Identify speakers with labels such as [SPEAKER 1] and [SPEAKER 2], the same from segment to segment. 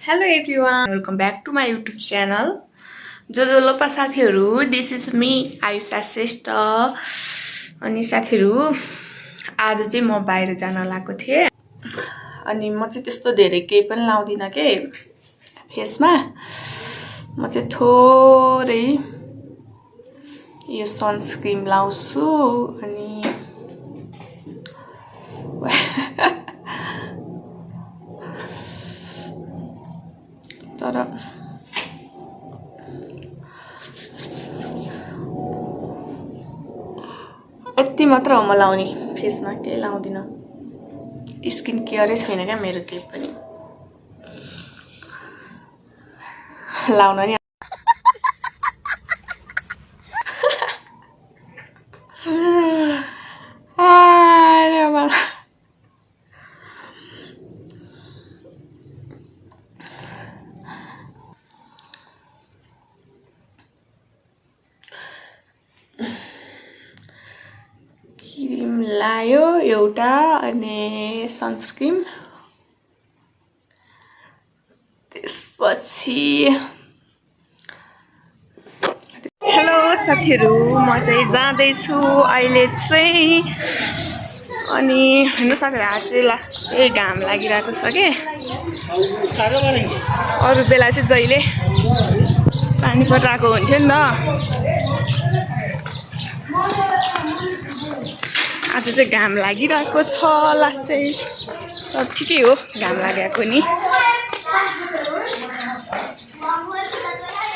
[SPEAKER 1] Hello everyone, welcome back to my YouTube channel. जो लोपा साथीहरु, this is me Ayusha Shrestha. अनि साथीहरु आज चाहिँ म बाहिर जान लागेको थिए अनि म चाहिँ त्यस्तो धेरै केही पनि लाउँदिन के फेसमा। म चाहिँ थोरै यो सनस्क्रिन लाउँछु अनि तर यति मात्र हो म लाउने, फेसमा केही लाउँदिन। स्किन केयरै छैन क्या मेरो केही पनि। लाउन नि क्रीम लायो एउटा अनि सनस्क्रिन, त्यसपछि हेलो साथीहरु, म चाहिँ जाँदै छु अहिले चाहिँ। अनि हेर्नु साथीहरु, आज चाहिँ लास्टै घाम लागिरहेको छ के। अरु बेला चाहिँ जहिले पानी परिरहेको हुन्थ्यो नि त, आज चाहिँ घाम लागिरहेको छ लास्टै। तर ठिकै हो घाम लागेको नि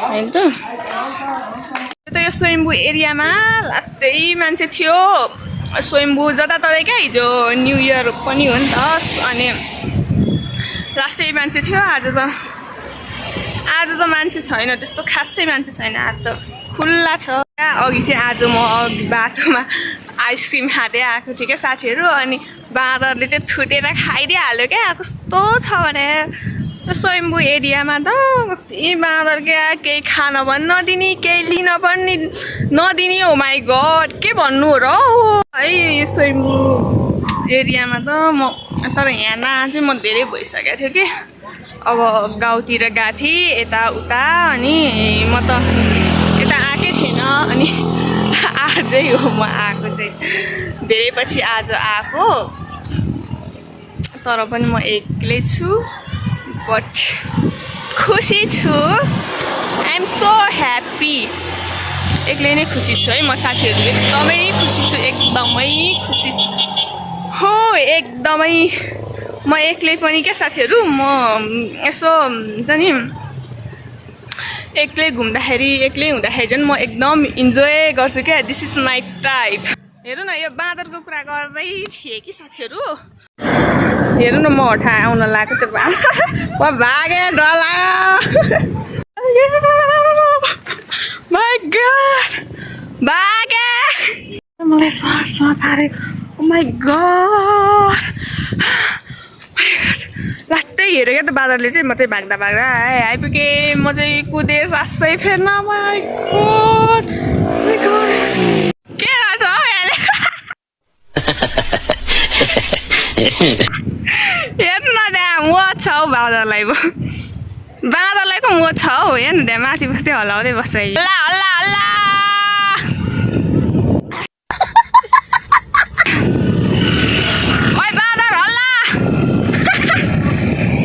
[SPEAKER 1] हैन त। यो स्वयम्भू एरियामा लास्टै मान्छे थियो। स्वयम्भू जताततै क्या, हिजो न्यू इयर पनि हो नि त। अनि लास्टै मान्छे थियो। आज त मान्छे छैन, त्यस्तो खासै मान्छे छैन। आज त खुल्ला छ। अघि चाहिँ आज म बाटोमा आइसक्रिम खाँदै आएको थिएँ क्या साथीहरु। अनि बाँदरले चाहिँ थुतेर खाइदिइहाल्यो क्या। कस्तो छ भने स्वयम्भू एरियामा त कति बाँदर क्या, केही खान पनि नदिने, केही लिन पनि नदिने। ओ माई गड, के भन्नु र है यो स्वयम्भू एरियामा त। तर यहाँ चाहिँ म धेरै भइसकेको थियो कि। अब गाउँतिर गएको थिएँ यताउता, अनि म त यता आएकै थिएन। अनि आजै हो म आएको चाहिँ, धेरै पछि आज आएको। तर पनि म एक्लै छु, बट खुसी छु। I am so happy. एक्लै नै खुसी छु है म साथीहरु, एकदमै खुसी छु, एकदमै खुसी हो एकदमै। म एक्लै पनि क्या साथीहरु, म यसो हुन्छ नि एक्लै घुम्दाखेरि, एक्लै हुँदाखेरि चाहिँ म एकदम इन्जोय गर्छु क्या। This is my type. हेर्नु न, यो बाँदरको कुरा गर्दै थिएँ कि साथीहरु। हेर्नु न, म हठाए आउन लागेको त्यो बाँदर। म भागेँ, डर लाग्यो। माई गड, भागेँ। मलाई सर्छ पारे। ओ माई गड, लास्टै हेऱ्यो क्या त बाँदरले चाहिँ। म चाहिँ भाग्दा भाग्दा आइपुगेँ। म चाहिँ कुदेँ सासै फेर्न। माई गड, के गर्छ हौ यसले। हेर्नु न, त्यहाँ म छ हौ बाँदरलाई। बाँदरलाई को म छ हौ। हेर्नु त्यहाँ माथि बस्दै हल्लाउँदै बस्छ। हल्ला हल्ला हल्ला। ओइ बाँदर हल्ला।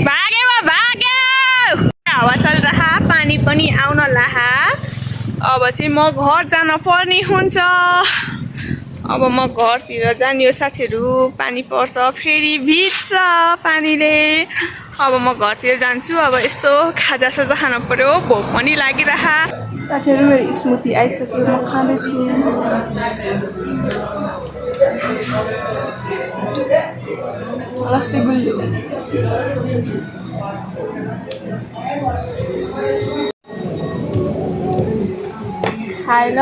[SPEAKER 1] भागे म भागे। हावा चलिरहा, पानी पनि आउन लाहा। अब चाहिँ म घर जान पर्ने हुन्छ। अब म घरतिर जाने हो साथीहरु। पानी पर्छ, फेरि भिज्छ पानीले। अब म घरतिर जान्छु। अब यसो खाजासाजा खान पर्यो, भोक पनि लागिरहा। साथीहरु, मेरो स्मुदी आइसक्यो, म खाँदैछु। लास्टै गुल्यो। खाएर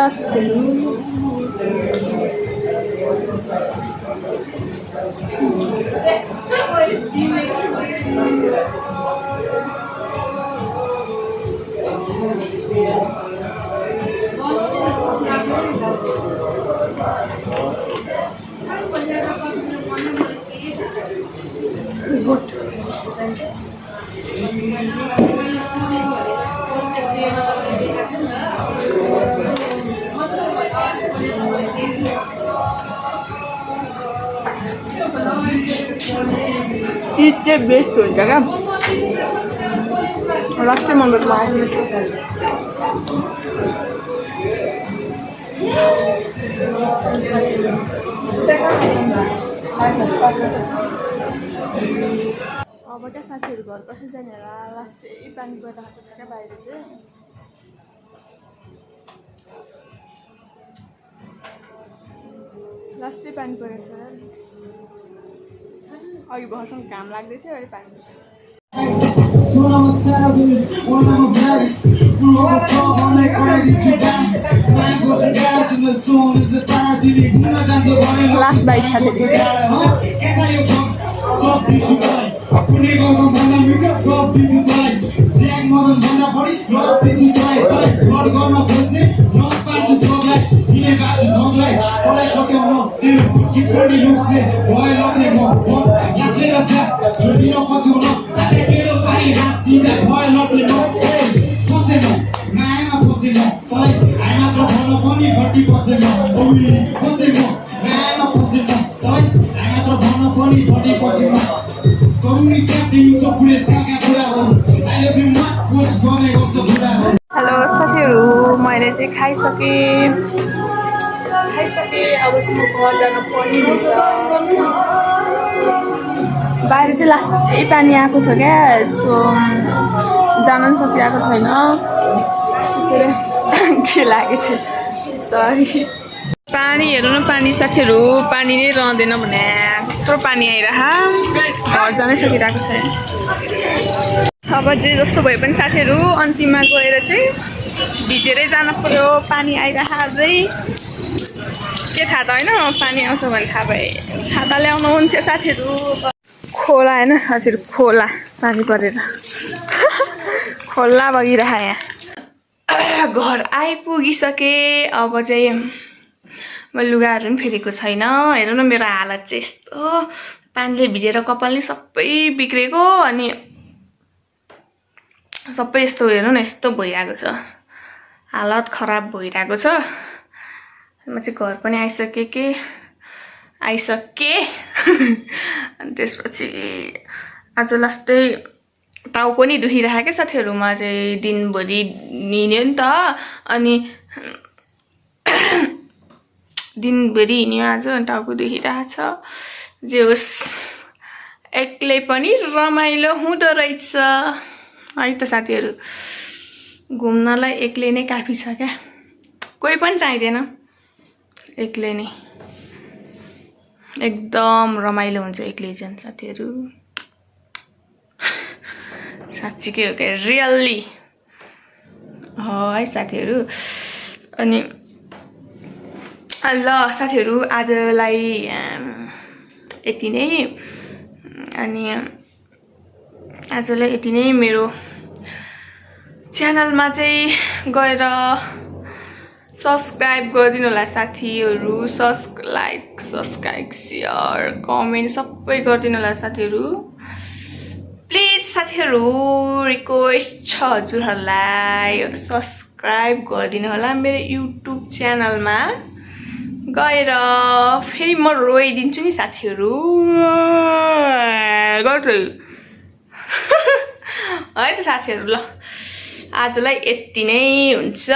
[SPEAKER 1] good. चिज चाहिँ बेस्ट हुन्छ क्या लास्ट टाइम मनपर्छ मलाई अब क्या साथीहरू घर कसरी जाने होला लास्टै पानी परिरहेको छ क्या बाहिर चाहिँ लास्टै पानी परेको छ अघि भर्खरसँग घाम लाग्दै थियो अहिले पानी पर्छ लास्ट बाइट छ हेलो साथीहरू मैले चाहिँ खाइसकेँ अब चाहिँ म घर जानु पर्ने हुन्छ बाहिर चाहिँ लास्टै पानी आएको छ क्या सो जान पनि सकिरहेको छैन त्यसैले के लागेको छ सरी पानी हेर्नु न पानी साथीहरू पानी नै रहँदैन भने कत्रो पानी आइरह घर जानै सकिरहेको छ अब चाहिँ जस्तो भए पनि साथीहरू अन्तिममा गएर चाहिँ भिजेरै जानु पर्यो पानी आइरह अझै के थाहा त होइन पानी आउँछ भने थाहा भए छाता ल्याउनु हुन्थ्यो साथीहरू खोला होइन साथीहरू खोला पानी परेर खोला बगिरह यहाँ घर आइपुगिसकेँ अब चाहिँ म लुगाहरू पनि फेरेको छैन हेर्नु न मेरो हालत चाहिँ यस्तो पानीले भिजेर कपाल नि सबै बिग्रेको अनि सबै यस्तो हेर्नु न यस्तो भइरहेको छ हालत खराब भइरहेको छ म चाहिँ घर पनि आइसकेँ अनि त्यसपछि आज लास्टै टाउको नि दुखिरहेको क्या साथीहरूमा चाहिँ दिनभरि हिँड्यो नि त अनि दिनभरि हिँड्यो आज टाउको दुखिरहेछ जे होस् एक्लै पनि रमाइलो हुँदो रहेछ है त साथीहरू घुम्नलाई एक्लै नै काफी छ क्या कोही पनि चाहिँदैन एक्लै नै एकदम रमाइलो हुन्छ एक्लै जान साथीहरू साँच्चीकै हो क्या रियल्ली है साथीहरू अनि ल साथीहरू आजलाई यति नै अनि आजलाई यति नै मेरो च्यानलमा चाहिँ गएर सब्सक्राइब गरिदिनु होला साथीहरू सब्सक्राइब सेयर कमेन्ट सबै गरिदिनु होला साथीहरू प्लिज साथीहरू रिक्वेस्ट छ हजुरहरूलाई सब्सक्राइब गरिदिनु होला मेरो युट्युब च्यानलमा गएर फेरि म रोइदिन्छु नि साथीहरू गर्छु है त साथीहरू ल आजलाई यति नै हुन्छ।